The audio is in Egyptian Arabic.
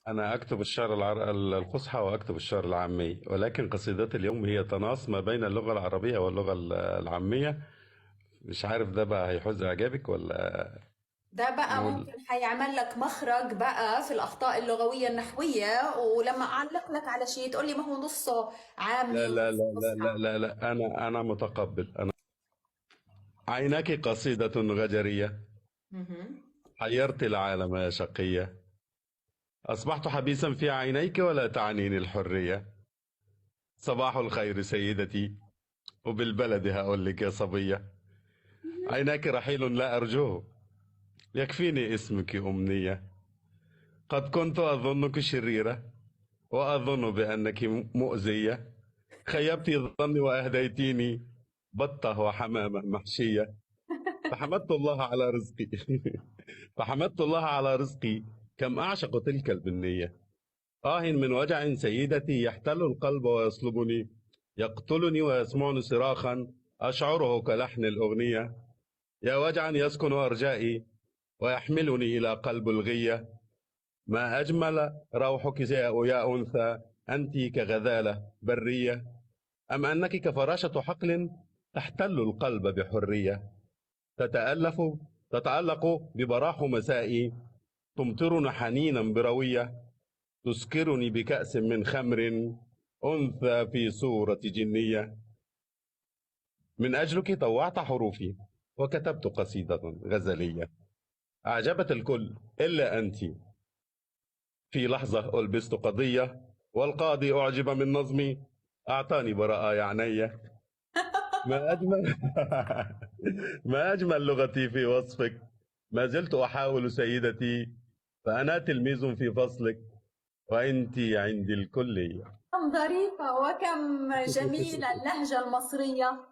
أنا أكتب الشعر الفصحى وأكتب الشعر العامي، ولكن قصيدتي اليوم هي تناص ما بين اللغة العربية واللغة العامية. مش عارف ده بقى هيحوز إعجابك ولا ده بقى نقول. ممكن حيعمل لك مخرج بقى في الأخطاء اللغوية النحوية، ولما أعلق لك على شيء تقول لي ما هو نصه لا عامي لا ونصه لا لا فصحى. لا لا لا، أنا متقبل. أنا عيناك قصيدة غجرية، مهم. حيرت العالم يا شقية. أصبحت حبيسا في عينيك ولا تعنيني الحرية. صباح الخير سيدتي، وبالبلد هقول لك يا صبية. عيناك رحيل لا أرجوه، يكفيني اسمك أمنية. قد كنت أظنك شريرة، وأظن بأنك مؤذية. خيبت ظني وأهديتيني بطة وحمامة محشية. فحمدت الله على رزقي فحمدت الله على رزقي، كم أعشق تلك البنية. آه من وجع سيدتي يحتل القلب ويصلبني، يقتلني ويسمعني صراخا أشعره كلحن الأغنية. يا وجعا يسكن أرجائي ويحملني إلى قلب الغية. ما أجمل روحك يا أنثى، أنت كغزالة برية، أم أنك كفراشة حقل تحتل القلب بحرية. تتألف تتألق ببراح مسائي، تمطرني حنينا بروية، تسكرني بكأس من خمر، أنثى في صورة جنية. من أجلك طوعت حروفي وكتبت قصيدة غزلية، أعجبت الكل إلا أنت. في لحظة ألبست قضية، والقاضي أعجب من نظمي، أعطاني براءة يا عيني. ما أجمل ما أجمل لغتي في وصفك، ما زلت أحاول سيدتي، فأنا تلميذ في فصلك وأنت عندي الكلية. كم ظريفة وكم جميلة اللهجة المصرية.